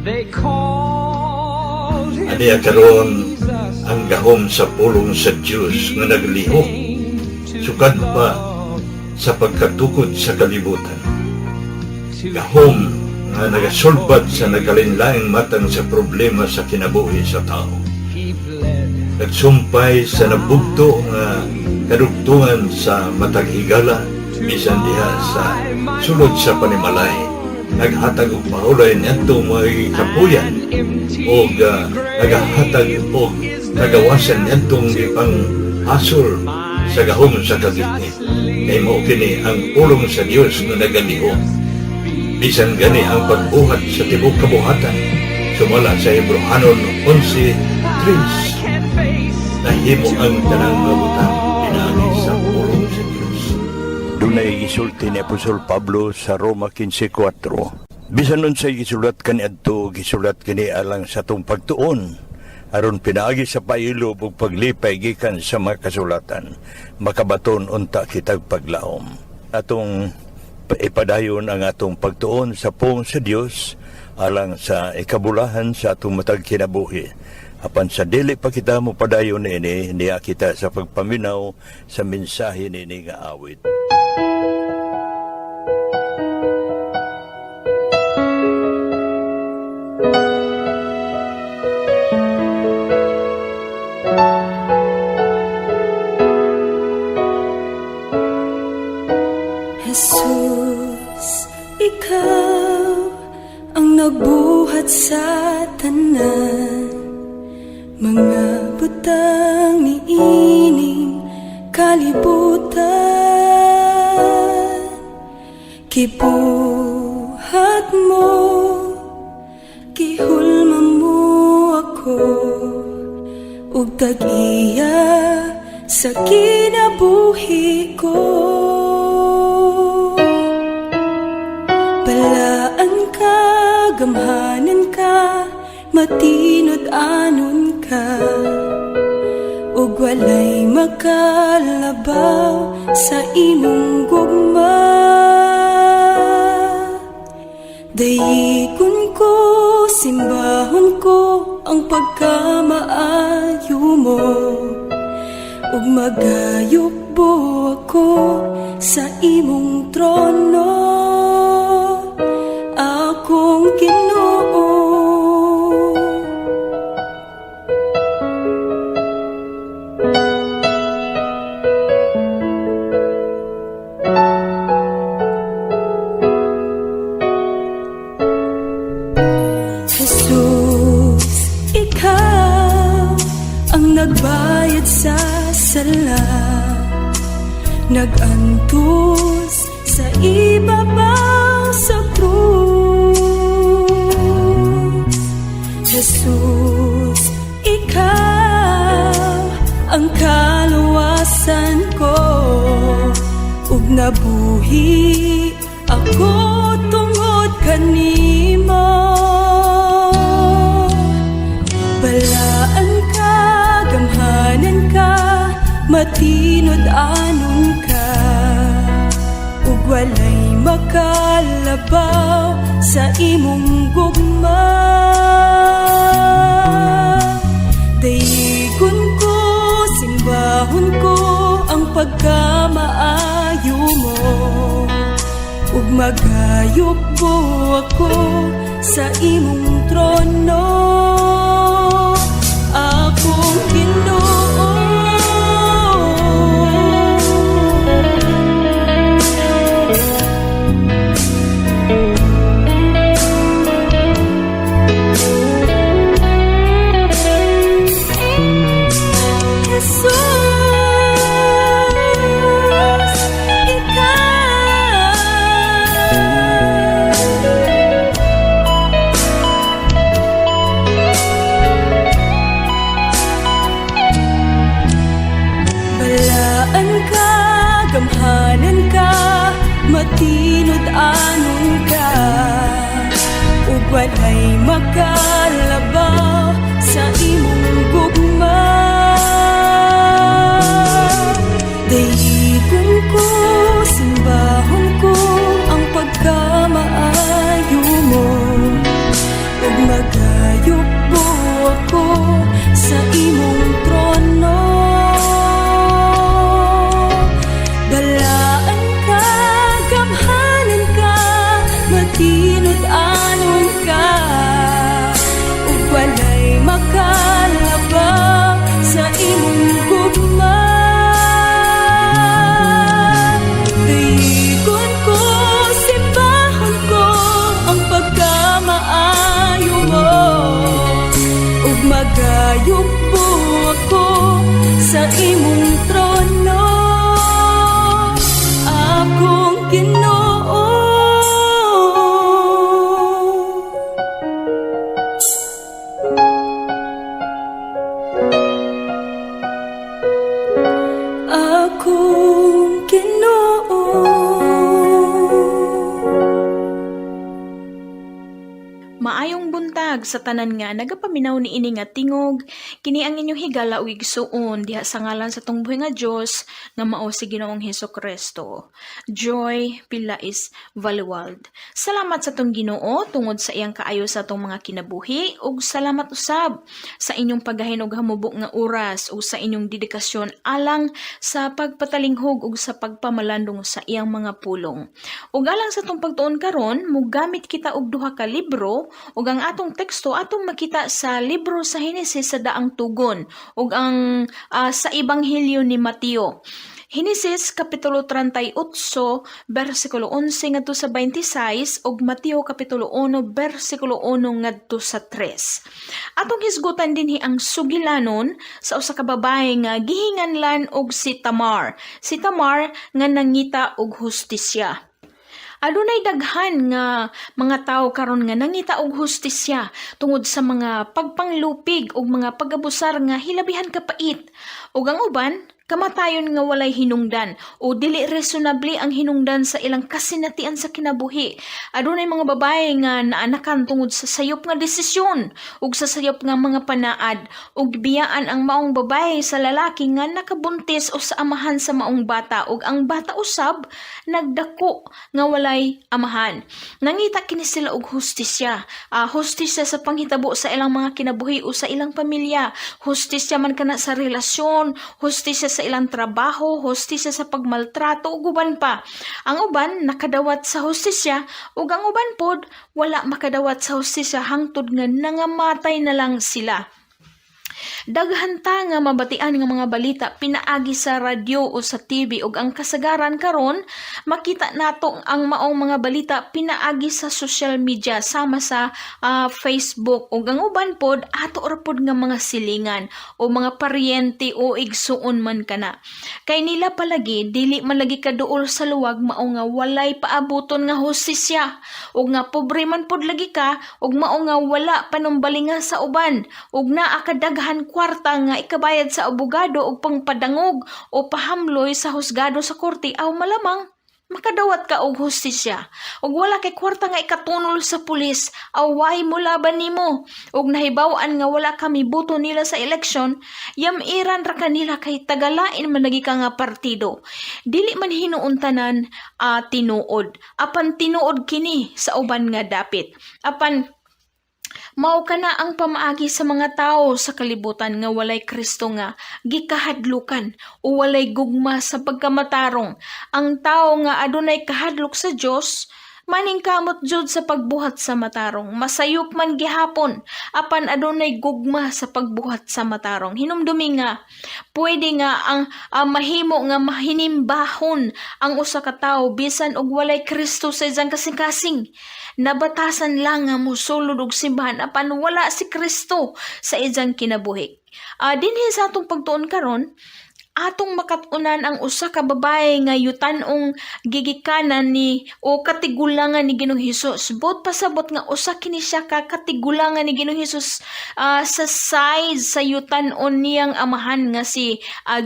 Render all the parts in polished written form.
They called him Aniya karon Jesus. ang gahom sa pulong sa Dios nga naglihok sukad pa sa pagkatukod sa kalibutan. Gahom nga nagasulbad sa nagkalainlaing matang sa problema sa kinabuhi sa tao. He bled. Nagsumpay sa nabugto nga kadugtungan sa matag higala bisan diha sa sulod sa panimalay. Naghatag og pahulay niadto mga kapuyan og nagahatag og kagawasan niadtong gipang hasol sa gahom sa kagitnit. Kay mao kini ang pulong sa Dios nga nagalihok. Bisan gani ang pagbuhat sa tibuok kabuhatan, sumala sa Hebrohanon 11:3, Can face nahimo ang tanang mga butang pinaagi sa pulong sa Dios. Dunay gisulti ni Apostol Pablo sa Roma 15:4. Bisan unsay gisulat kaniadto, gisulat kini alang sa atong pagtuon aron pinaagi sa pailob ug paglipay gikan sa mga kasulatan, makabaton unta kitag paglaom. Atong ipadayon ang atong pagtuon sa pulong sa Dios alang sa ikabulahan sa atong matag kinabuhi. Apan sa dili pa kita mo padayon ini, niya kita sa pagpaminaw sa mensahe nini nga awit. Jesus, ikaw ang nagbuhat sa tanan, mga butang niining kalibutan. Gibuhat mo, gihulma mo ako ug tag-iya sa kinabuhi ko. Balaan ka, gamhanan ka, matinud-anon ka, ug walay makalabaw sa imong gugma. Dayikon ko, simbahon ko ang pagkamaayo mo, ug magayukbo ako sa imong trono, akong Ginoo. Jesus, ikaw ang nagbayad sa sala, nag-antos sa ibabaw sa krus. Jesus, ikaw ang kaluwasan ko, ug nabuhi ako tungod kanimo. Balaan ka, gamhanan ka, matinud-anon ka, ug walay makalabaw sa imong gugma. Dayikon ko, simbahon ko ang pagkamaayo mo, ug magayukbo ako sa imong trono, akong Ginoo. Jesus, ikaw. Balaan ka, gamhanan ka, matinud-anon ka, ug walay makalabaw sa imong gugma. Dayikon ko, simbahon ko ang pagkamaayo mo, ug Nagayugbo ako sa imong trono, akong Ginoo. Akong Ginoo. Maayong buntag sa tanan nga nagapaminaw niini nga tingog, kini ang inyong higala ug igsuon diha sa ngalan sa atong buhi nga Dios nga mao si Ginoong Hesus Kristo. Joy Pilais Valuald. Salamat sa atong Ginoo tungod sa iyang kaayo sa atong mga kinabuhi ug salamat usab sa inyong paggahin og hamubok nga oras ug sa inyong dedikasyon alang sa pagpatalinghog ug sa pagpamalandong sa iyang mga pulong. Ug alang sa atong pagtuon karon, mogamit kita og duha ka libro ug ang atong teksto atong makita sa libro sa Henesis sa Daang Tugon ug ang sa Ebanghelyo ni Mateo. Henesis kapitulo 38 bersikulo 11 ngadto sa 26 ug Mateo kapitulo 1 bersikulo 1 ngadto sa 3. Atong hisgutan dinhi ang sugilanon sa usa ka babae nga gihinganlan og si Tamar. Si Tamar nga nangita og hustisya. Adunay daghan nga mga tawo karon nga nangita og hustisya tungod sa mga pagpanglupig ug mga pag-abusar nga hilabihan kapait. Ug ang uban kamatayon nga walay hinungdan o dili reasonable ang hinungdan sa ilang kasinatian sa kinabuhi. Adunay mga babae nga naanakan tungod sa sayop nga desisyon ug sa sayop nga mga panaad ug biyaan ang maong babae sa lalaki nga nakabuntis o sa amahan sa maong bata ug ang bata usab nagdako nga walay amahan. Nangita kini sila og hustisya. Hustisya sa panghitabo sa ilang mga kinabuhi o sa ilang pamilya. Hustisya man kana sa relasyon, hustisya sa ilang trabaho, hustisya sa pagmaltrato ug uban pa. Ang uban nakadawat sa hustisya ug ang uban pod wala makadawat sa hustisya hangtod nga nangamatay na lang sila. Daghan ta nga mabatian nga mga balita pinaagi sa radyo o sa TV ug ang kasagaran karon makita nato ang maong mga balita pinaagi sa social media sama sa Facebook ug ang uban pod ato ra pod nga mga silingan o mga paryente o igsuon man kana. Kay nila palagi dili man lagi kaduol sa luwag mao nga walay paabuton nga hustisya ug nga pobre man pod lagi ka ug mao nga wala panumbalinga sa uban ug naa ka daghan kwarta nga ikabayad sa abogado og pangpadangog o pahamloy sa husgado sa korte aw malamang makadawat ka og hustisya. Ug wala kay kwarta nga ikatunol sa pulis, away mo laban nimo. Ug nahibaw-an nga wala kami boto nila sa eleksyon, yamiran ra kanila kay tagalain man lagi ka nga partido. Dili man hinuon tanan tinuod. Apan tinuod kini sa uban nga dapit. Apan mao kana ang pamaagi sa mga tawo sa kalibutan nga walay Kristo nga gikahadlukan o walay gugma sa pagkamatarong. Ang tawo nga adunay kahadlok sa Dios maningkamot jud sa pagbuhat sa matarong. Masayop man gihapon apan adunay gugma sa pagbuhat sa matarong. Hinumdumi nga pwede nga ang mahimo nga mahinimbahon ang usa ka tawo bisan og walay Kristo sa iyang kasing-kasing. Nabatasan lang nga mosulod og simbahan apan wala si Kristo sa iyang kinabuhi. Dinhi sa atong pagtuon karon, atong makat-unan ang usa ka babae nga yutan-ong gigikanan ni o katigulangan ni Ginoong Hesus. Bot pasabot nga usa kini siya ka katigulangan ni Ginoong Hesus sa side sa yutan-on niyang amahan nga si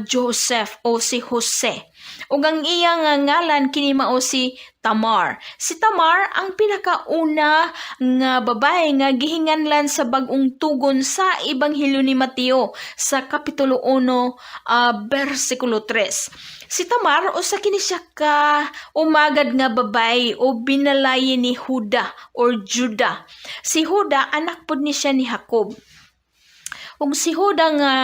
Joseph o si Jose. Ug ang iya nga ngalan kini mao si Tamar. Si Tamar ang pinakauna nga babae nga gihinganlan sa bag-ong tugon sa Ebanghelyo ni Mateo sa kapitulo 1 bersikulo 3. Si Tamar usa kini siya ka umagad nga babae o binalayi ni Huda or Judah. Si Huda anak pud ni siya ni Jacob. Ug si Huda nga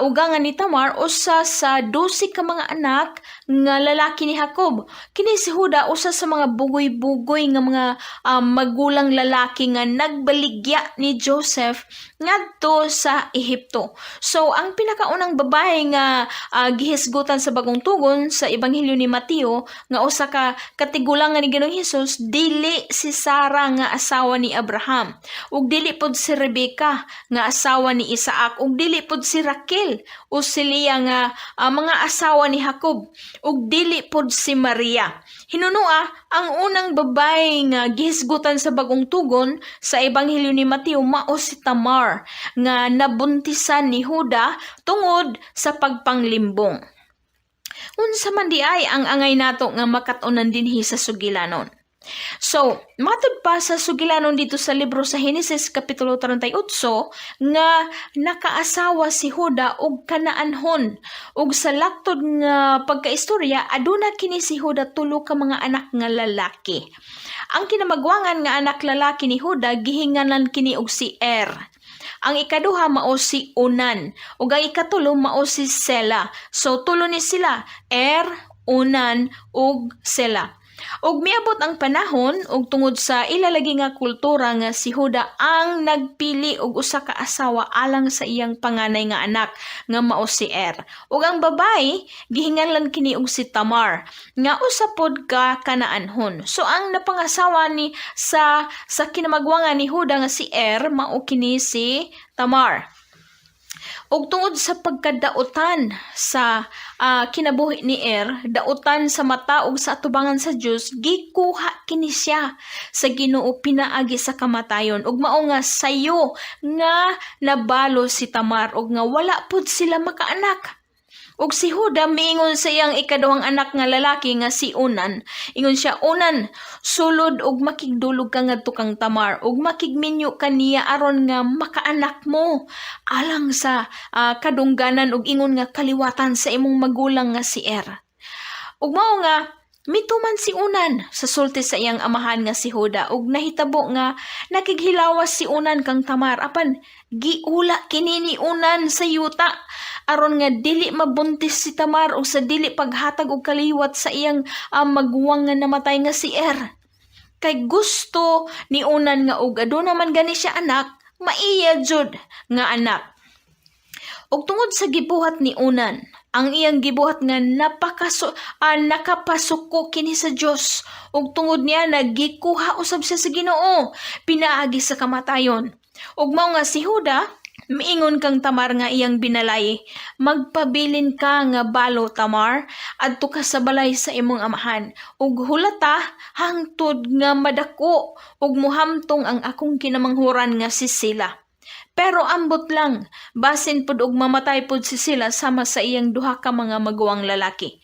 ugangan ni Tamar usa sa 12 ka mga anak nga lalaki ni Jacob. Kini si Huda usa sa mga bugoy-bugoy nga mga magulang lalaki nga nagbaligya ni Joseph ngadto sa Ehipto. So ang pinakaunang babae nga gihisgutan sa bagong tugon sa Ebanghelyo ni Mateo nga usa ka katigulangan ni Ginoong Hesus dili si Sara nga asawa ni Abraham ug dili pod si Rebecca nga asawa ni Isaac. Isaac ug dili pud si Raquel o si Leah nga mga asawa ni Jacob ug dili pud si Maria. Hinunua, ang unang babae nga gihisgutan sa Bagong Tugon sa Ebanghelyo ni Mateo mao si Tamar nga nabuntisan ni Huda tungod sa pagpanglimbong. Unsa man di ay ang angay nato nga makat-onan dinhi sa sugilanon? So, matud pa sa sugilanon dito sa libro sa Henesis Kapitulo 38 nga nakaasawa si Huda og Kanaanhon, ug sa laktod nga pagkaistorya, aduna kini si Huda tulo ka mga anak nga lalaki. Ang kinamagwangan nga anak lalaki ni Huda, gihingalan kini og si Er. Ang ikaduha mao si Onan ug ang ikatulo mao si Sela. So tulo ni sila, Er, Onan ug Sela. Ug miabot ang panahon ug tungod sa ilalagi nga kultura nga si Huda ang nagpili og usa ka asawa alang sa iyang panganay nga anak nga mao si Er. Ug ang babae, gihinganlan kini og si Tamar nga usa pod ka Kanaanhon. So ang napangasawa ni sa kinamagwangan ni Huda nga si Er mao kini si Tamar. Ug tungod sa pagkadautan sa kinabuhi ni Er, dautan sa mata ug sa atubangan sa Dios, gikuha kini siya sa Ginoo pinaagi sa kamatayon. Ug mao nga sayo nga nabalo si Tamar ug nga wala pud sila makaanak. Ug si Huda miingon sa iyang ikaduhang anak nga lalaki nga si Onan. Ingon siya, "Onan, sulod ug makigdulog ka ngadto kang Tamar ug makigminyo ka niya aron nga makaanak mo alang sa kadungganan ug ingon nga kaliwatan sa imong magulang nga si Er." Ug mao nga mituman si Onan sa sulti sa iyang amahan nga si Huda, ug nahitabo nga nakighilawas si Onan kang Tamar, apan giula kini ni Onan sa yuta aron nga dili mabuntis si Tamar ug sa dili paghatag og kaliwat sa iyang maguwang nga namatay nga si Er. Kay gusto ni Onan nga og aduna man gani siya anak, maiya jud nga anak. Ug tungod sa gibuhat ni Onan, ang iyang gibuhat nga nakapasuko kini sa Dios, ug tungod niya nagikuha usab siya sa Ginoo pinaagi sa kamatayon. Ug mao nga si Huda miingon kang Tamar nga iyang binalay, "Magpabilin ka nga balo, Tamar, adto ka sa balay sa imong amahan ug hulata hangtod nga madako ug muhamtong ang akong kinamanghuran nga si Sila. Pero ambot lang, basin pud og mamatay pud si Sila sama sa iyang duha ka mga maguwang lalaki."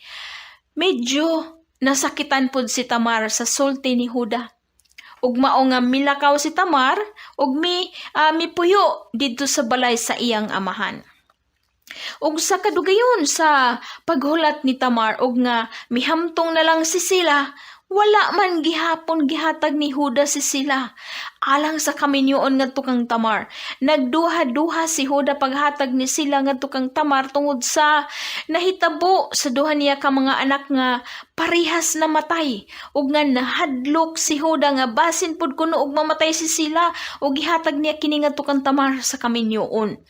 Medyo nasakitan pud si Tamar sa sulti ni Huda. Ug mao nga milakaw si Tamar ug mipuyo didto sa balay sa iyang amahan. Ug sa kadugayon sa paghulat ni Tamar ug nga mihamtong na lang si Sila, wala man gihapon gihatag ni Huda si Sila alang sa kaminyoon ngadto kang Tamar. Nagduha-duha si Huda paghatag ni Sila ngadto kang Tamar tungod sa nahitabo sa duha niya ka mga anak nga parehas namatay, ug nga nahadlok si Huda nga basin pud kuno og mamatay si Sila ug gihatag niya kini ngadto kang Tamar sa kaminyoon.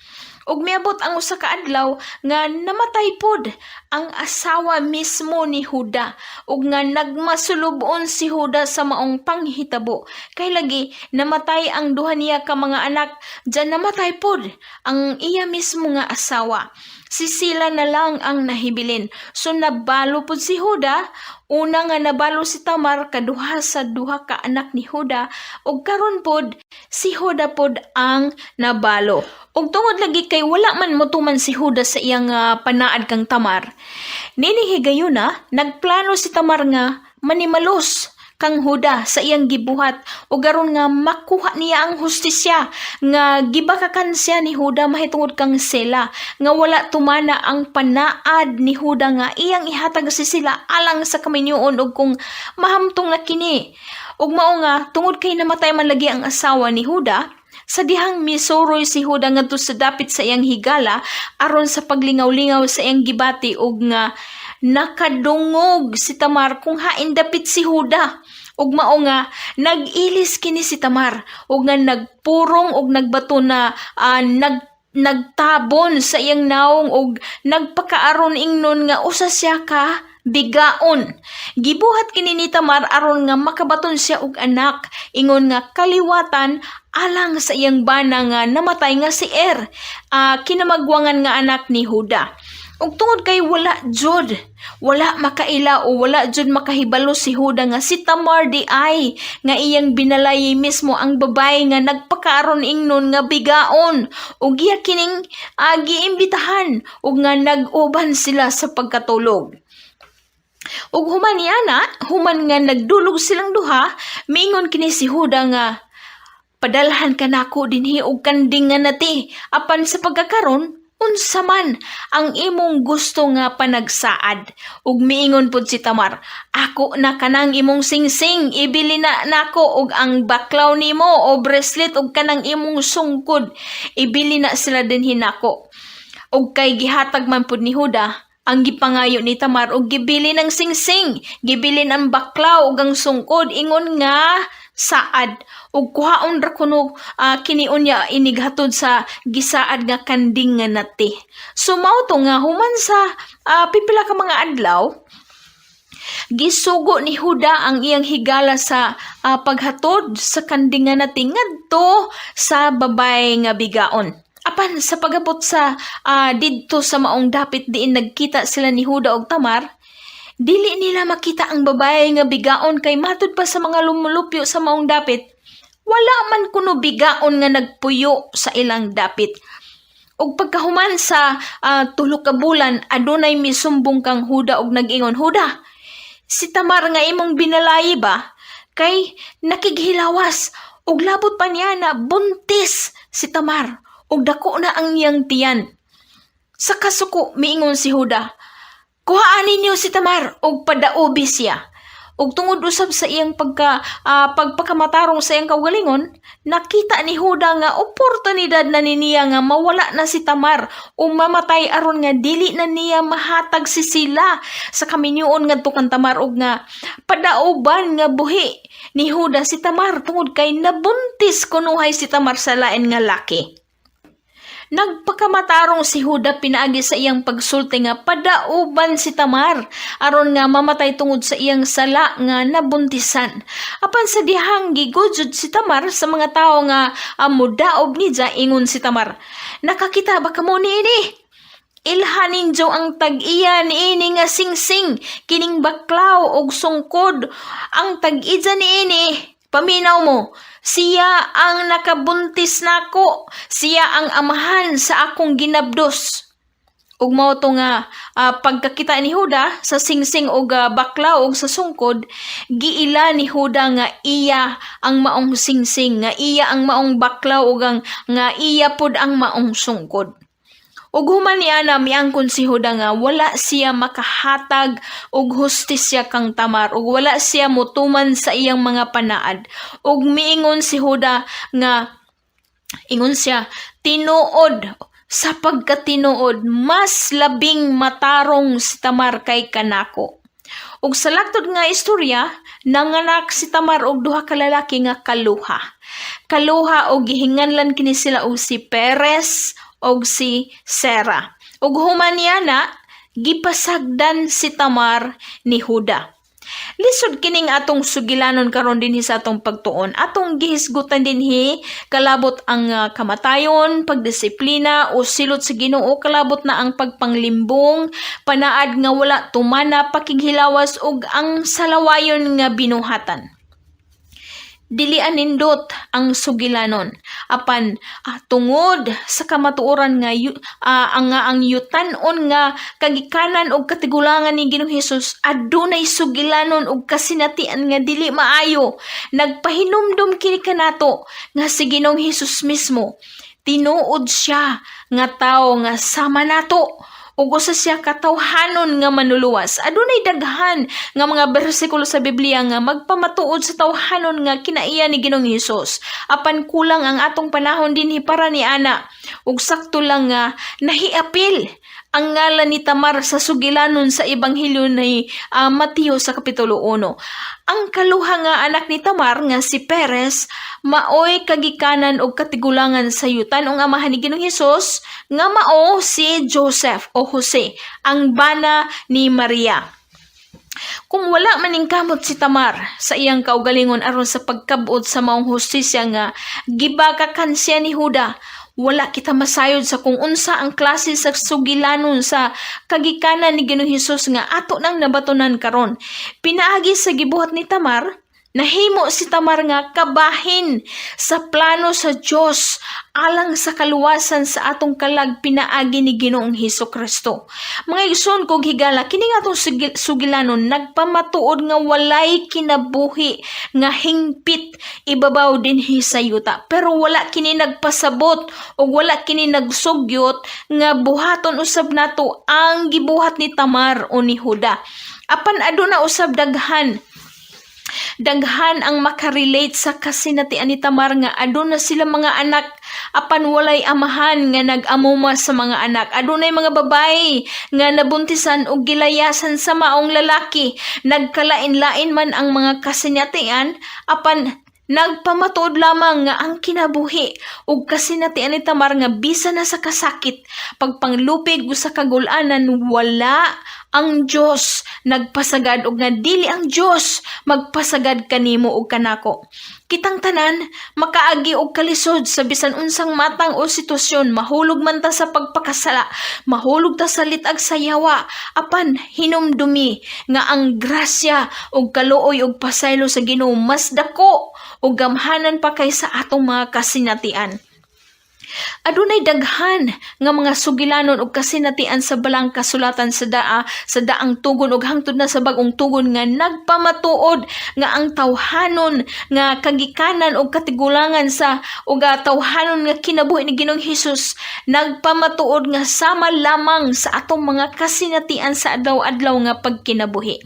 Ug miabot ang usa ka adlaw nga namatay pod ang asawa mismo ni Huda ug nga nagmasulubon si Huda sa maong panghitabo. Kay lagi namatay ang duha niya ka mga anak, diyan namatay pod ang iya mismo nga asawa. Si Sila na lang ang nahibilin. So nabalo pod si Huda, una nga nabalo si Tamar, kaduha sa duha ka anak ni Huda, ug karon pod si Huda pod ang nabalo. Ug tungod lagi kay wala man motuman si Huda sa iyang panaad kang Tamar, nini higayuna nagplano si Tamar nga manimalos kang Huda sa iyang gibuhat ug aron nga makuha niya ang hustisya nga gibakakan siya ni Huda mahitungod kang Sela, nga wala tumana ang panaad ni Huda nga iyang ihatag si Sela alang sa kaminyoon ug kung mahamtong na kini. Ug mao nga tungod kay namatay man lagi ang asawa ni Huda, sa dihang misuroy si Huda ngadto sa dapit sa iyang higala aron sa paglingaw-lingaw sa iyang gibati, ug nga nakadungog si Tamar kung hain dapit si Huda. Ug mao nga nag-ilis kini si Tamar ug nga nagpurong ug nagbato na nagtabon sa iyang nawong ug nagpakaaron ingnon nga usa siya ka bigaon. Gibuhat kini ni Tamar aron nga makabaton siya og anak, ingon nga kaliwatan alang sa iyang bana nga namatay nga si Er, kinamagwangan nga anak ni Huda. Ug tungod kay wala jud, wala makaila o wala jud makahibalo si Huda nga si Tamar di ay nga iyang binalay mismo ang babae nga nagpakaaron ingnon nga bigaon ug iya kining giimbitahan ug nga nag-uban sila sa pagkatulog. Ug human niya na, human nga nagdulog silang duha, miingon kini si Huda nga padalhan ka nako dinhi og kanding nga nati apan sa pagkakaron unsa man ang imong gusto nga panagsaad. Ug miingon pud si Tamar, ako na kanang imong singsing, ibili na nako og ang baklaw nimo o bracelet og kanang imong sungkod, ibili na sila dinhi nako. Og kay gihatag man pud ni Huda ang gipangayo ni Tamar og gibili ng singsing, gibilin ang baklaw ug ang sungkod ingon nga saad ug kuhaon ra kuno kini unya inighatod sa gisaad nga kanding nga nati. So mao to nga human sa pipila ka mga adlaw, gisugo ni Huda ang iyang higala sa paghatod sa kanding nga nati ngadto sa babay nga bigaon. Apan sa pagabot sa didto sa maong dapit diin nagkita sila ni Huda og Tamar, dili nila makita ang babae nga bigaon kay matud pa sa mga lumulupyo sa maong dapit, wala man kuno bigaon nga nagpuyo sa ilang dapit. Ug pagkahuman sa 3 ka bulan, adunay misumbong kang Huda og nag-ingon, Huda, si Tamar nga imong binalayi ba? Kay nakighilawas ug labot pa niya na buntis si Tamar ug dako na ang iyang tiyan. Sa kasuko miingon si Huda, kuhaan ninyo si Tamar ug padaubi siya. Ug tungod usab sa iyang pagpakamatarong sa iyang kaugalingon, nakita ni Huda nga oportunidad na ni niya nga mawala na si Tamar o mamatay aron nga dili na niya mahatag si sila sa kaminyoon ngadto kang Tamar ug nga padauban nga buhi ni Huda si Tamar tungod kay nabuntis kunuhay si Tamar sa lain nga laki. Nagpakamatarong si Huda pinaagi sa iyang pagsulti nga padauban si Tamar aron nga mamatay tungod sa iyang sala nga nabuntisan. Apan sa dihang gigudjud si Tamar sa mga tawo nga mudaob niya, ingon si Tamar, nakakita ba kamo niini? Ilhan ninyo ang tag-iya niini nga singsing, kining baklaw og sungkod, ang tag-iya niini. Paminaw mo, siya ang nakabuntis nako, siya ang amahan sa akong ginabdos. Ug mao to nga pagkakita ni Huda sa singsing og baklaw og sa sungkod, giila ni Huda nga iya ang maong singsing, nga iya ang maong baklaw ug ang nga iya pod ang maong sungkod. Ug human ni ana miangkon si Huda nga wala siya makahatag og hustisya kang Tamar ug wala siya motuman sa iyang mga panaad. Ug miingon si Huda nga ingon siya, tinuod sa pagkatinuod mas labing matarong si Tamar kay kanako. Ug sa laktod nga istorya, nanganak si Tamar og duha ka lalaki nga kaluha. Kaluha og gihinganlan kini sila og si Perez og si Sera. Ug human niya na, gipasagdan si Tamar ni Huda. Lisod kining atong sugilanon karon dinhi sa atong pagtuon. Atong gihisgutan dinhi kalabot ang kamatayon, pagdisiplina o silot sa Ginoo, kalabot na ang pagpanglimbong, panaad nga wala tumana, pakighilawas ug ang salawayon nga binuhatan. Dili anindot ang sugilanon apan tungod sa kamatuoran nga ang yutan-on nga kagikanan og katigulangan ni Ginoong Hesus adunay sugilanon og kasinatian nga dili maayo. Nagpahinumdum kini kanato nga si Ginoong Hesus mismo tinuod siya nga tawo nga sama nato ug usa siya katawhanon nga manluluwas. Adunay daghan nga mga bersikulo sa Biblia nga magpamatuod sa tawhanon nga kinaiya ni Ginoong Hesus. Apan kulang ang atong panahon dinhi para ni ana. Ug sakto lang nga nahiapil ang ngalan ni Tamar sa sugilanon sa Ebanghelyo ni Mateo sa Kapitulo 1. Ang kaluha nga anak ni Tamar nga si Perez maoy kagikanan og katigulangan sa yutan-ong amahan ni Ginoong Hesus nga mao si Joseph o Jose, ang bana ni Maria. Kung wala maningkamot si Tamar sa iyang kaugalingon aron sa pagkabot sa maong hustisya nga gibakakan siya ni Huda, wala kita masayod sa kung unsa ang klase sa sugilanon sa kagikanan ni Ginoong Hesus nga ato nang nabatunan karon. Pinaagi sa gibuhat ni Tamar, nahimo si Tamar nga kabahin sa plano sa Dios alang sa kaluwasan sa atong kalag pinaagi ni Ginoong Hesus Kristo. Mga igsoon kog higala, kini nga atong sugilanon nagpamatuod nga walay kinabuhi nga hingpit ibabaw dinhi sa yuta. Pero wala kini nagpasabot o wala kini nagsugyot nga buhaton usab nato ang gibuhat ni Tamar o ni Huda. Apan aduna usab daghan ang makarelate sa kasinatian ni Tamar nga aduna sila mga anak apan walay amahan nga nag-amuma sa mga anak. Adunay mga babae nga nabuntisan og gilayasan sa maong lalaki. Nagkalain-lain man ang mga kasinatian, apan nagpamatuod lamang nga ang kinabuhi ug kasinatian ni Tamar nga bisan na sa kasakit, pagpanglupig o sa kagulanan, wala ang Dios nagpasagad og nga dili ang Dios magpasagad kanimo ug kanako. Kitang tanan makaagi og kalisod sa bisan unsang matang o sitwasyon, mahulog man ta sa pagpakasala, mahulog ta sa litag sa yawa, apan hinumdumi nga ang grasya ug kaluoy ug pasaylo sa Ginoo mas dako ug gamhanan pa kaysa atong mga kasinatian. Adunay daghan nga mga sugilanon og kasinatian sa balang kasulatan sa daang tugon ug hangtod na sa bag-ong tugon nga nagpamatuod nga ang tawhanon nga kagikanan og katigulangan sa ug tawhanon nga kinabuhi ni Ginoong Hesus nagpamatuod nga sama lamang sa atong mga kasinatian sa adlaw-adlaw nga pagkinabuhi.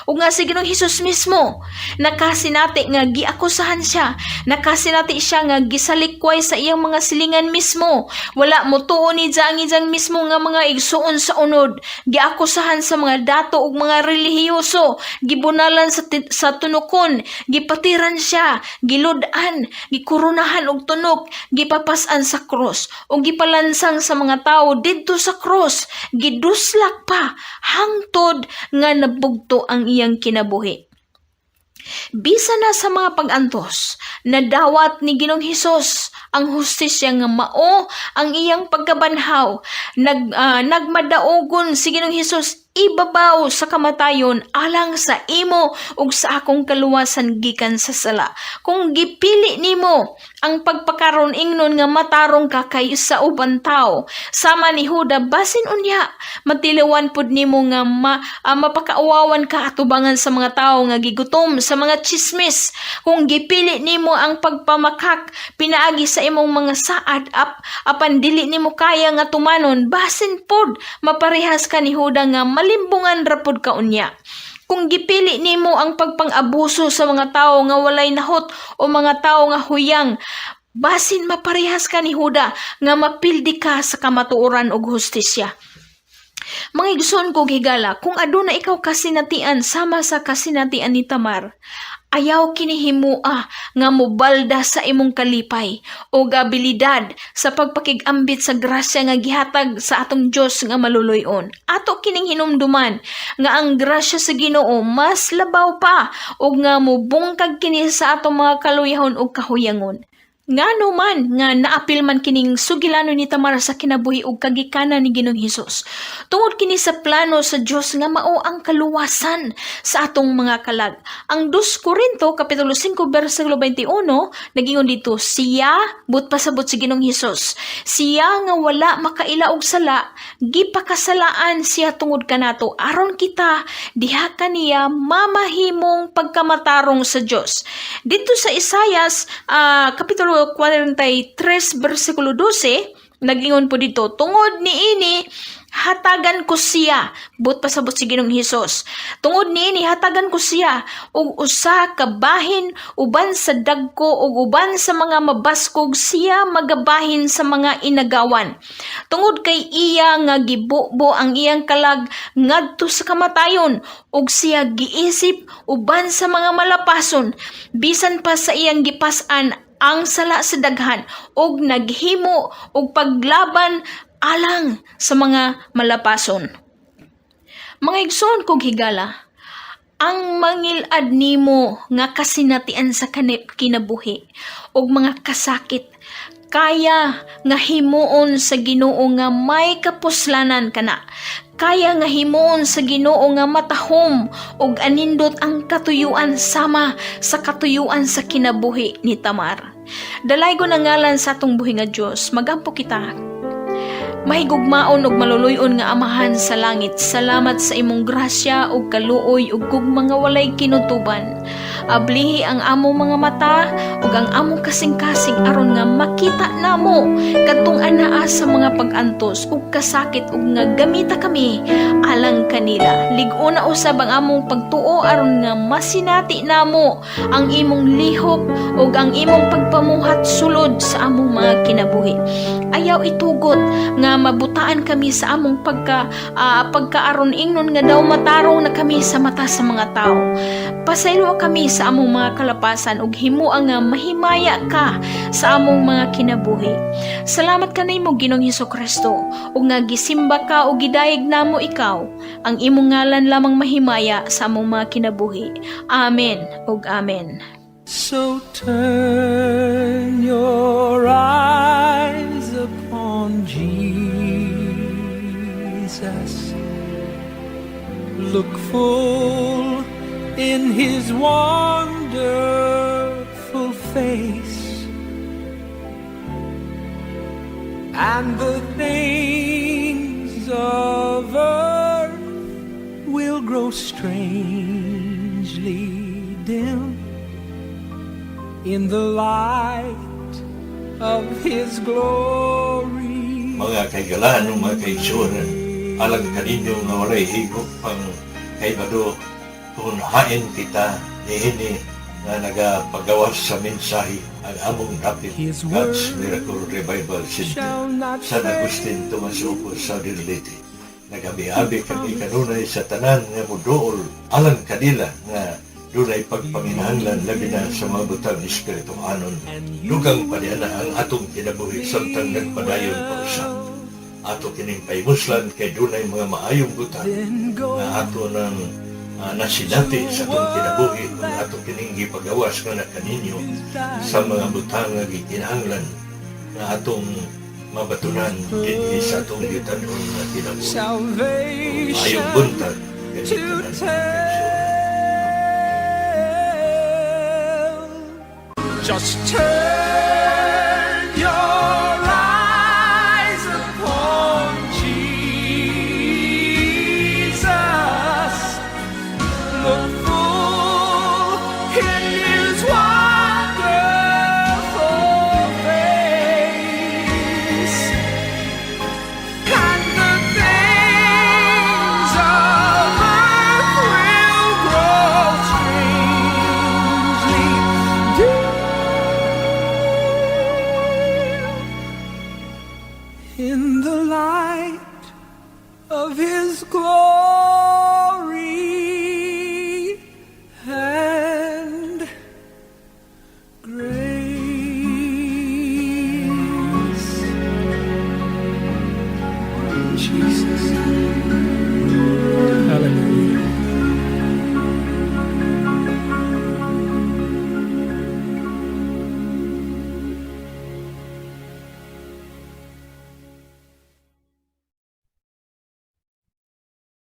Ug nga si Ginoong Hesus mismo nakasinati nga giakusahan siya, nakasinati siya nga gisalikway sa iyang mga silingan mismo. Wala motuo ni ang iyang mismo nga mga igsuon sa unod, giakusahan sa mga dato ug mga relihiyoso, gibunalan sa tunukon, gipatiran siya, gilud-an, gikoronahan og tunok, gipapas-an sa krus, ug gipalansang sa mga tawo didto sa krus, giduslak pa hangtod nga nabugto ang iyang kinabuhi. Bisan na sa mga pag-antos, nadawat ni Ginoong Hesus ang hustisya nga mao ang iyang pagkabanhaw. Nagmadaogon si Ginoong Hesus ibabaw sa kamatayon alang sa imo ug sa akong kaluwasan gikan sa sala. Kung gipili nimo ang pagpakaron ingnon nga matarong ka kaysa uban tawo, sama ni Huda, basin unya matilawan pud nimo nga mapakauwawan ka atubangan sa mga tawo nga gigutom sa mga chismis. Kung gipili nimo ang pagpamakak pinaagi sa imong mga saad apan dili nimo kaya nga tumanon, basin pod maparehas ka ni Huda nga malimbungan ra pod ka unya. Kung gipili nimo ang pagpang-abuso sa mga tawo nga walay nahot o mga tawo nga huyang, basin maparehas ka ni Huda nga mapildi ka sa kamatuoran ug hustisya. Mga igsoon kog higala, kung aduna ikaw kasinatian sama sa kasinatian ni Tamar, ayaw kinihimua nga mobalda sa imong kalipay o abilidad sa pagpakig-ambit sa grasya nga gihatag sa atong Dios nga maluluy-on. Ato kining hinumduman nga ang grasya sa Ginoo mas labaw pa ug nga mobungkag kini sa atong mga kaluyahon ug kahuyangon. Ngano man nga naapil man kining sugilano ni Tamar sa kinabuhi ug kagikanan ni Ginoong Hesus? Tungod kini sa plano sa Dios nga mao ang kaluwasan sa atong mga kalag. Ang 2 Korinto kapitulo 5 bersikulo 21 nagingon dito, siya, but pasabot si Ginoong Hesus, siya nga wala makaila og sala, gipakasalaan siya tungod kanato aron kita diha kaniya mamahimong pagkamatarong sa Dios. Dito sa Isayas kapitulo 43 bersikulo 12, nagingon po dito, tungod niini hatagan ko siya, but pasabot si Ginoong Hesus, tungod niini hatagan ko siya og usa ka bahin uban sa dagko ug uban sa mga mabaskog, siya magabahin sa mga inagawan, tungod kay iya nga gibubo ang iyang kalag ngadto sa kamatayon ug siya giisip uban sa mga malapason, bisan pa sa iyang gipas-an ang sala sa daghan ug naghimo og paglaban alang sa mga malapason. Mga igsoon kog higala, Ang mangilad nimo nga kasinatian sa kinabuhi ug mga kasakit, kaya nga himuon sa Ginoo nga may kapuslanan kana. Kaya nga himuon sa Ginoo nga matahom ug anindot ang katuyuan sama sa katuyuan sa kinabuhi ni Tamar. Dalaygon ang ngalan sa atong buhi nga Dios. Magampo kita. Mahigugmaon ug maluluy-on nga Amahan sa langit, salamat sa imong grasya ug kaluoy ug gugma nga walay kinutuban. Ablihi ang among mga mata ug ang among kasing-kasing aron nga makita namo kadtong anaa sa mga pag-antos ug kasakit ug nga gamita kami alang kanila. Lig-on na usab ang among pagtuo aron nga masinati namo ang imong lihok ug ang imong pagpamuhat sulod sa among mga kinabuhi. Ayaw itugot nga mabutaan kami sa among pagkaaron ingnon nga daw matarong na kami sa mata sa mga tao. Pasaylo kami sa among mga kalapasan ug himua nga mahimaya ka sa among mga kinabuhi. Salamat kanimo, Ginoong Hesus Kristo, ug nga gisimba ka ug gidayeg namo ikaw. Ang imong ngalan lamang mahimaya sa among mga kinabuhi. Amen ug amen. So turn your eyes upon Jesus. Look full in his wonderful face, and the things of earth will grow strangely dim in the light of his glory. Mga kahigalaan ug mga kaigsuonan, alang kaninyo nga walay higop pang kahibalo kung hain kita niini nga nagapagawas sa mensahe, ang among dapit His God's word Miracle Revival Center, shall not San Agustin, Tomas Opo, Southern Leyte. Nagabi-abi kami kanunay sa tanan nga muduol alang kanila nga dunay pagpanginahanglan, labi na sa mga butang espirituhanon. Dugang pa niya na ang atong kinabuhi samtang nagpadayon pa usab. Ato kining pahimuslan kay dunay mga maayong butang Then go nga ato ng nasinati sa atong kinabuhi kung ato kining gipagawas nga na kaninyo sa mga butang nga gikinahanglan nga atong mabatunan dinhi sa atong gitanon nga kinabuhi. Salvation Maayong buntag to kaninyong tanan. tell. Just turn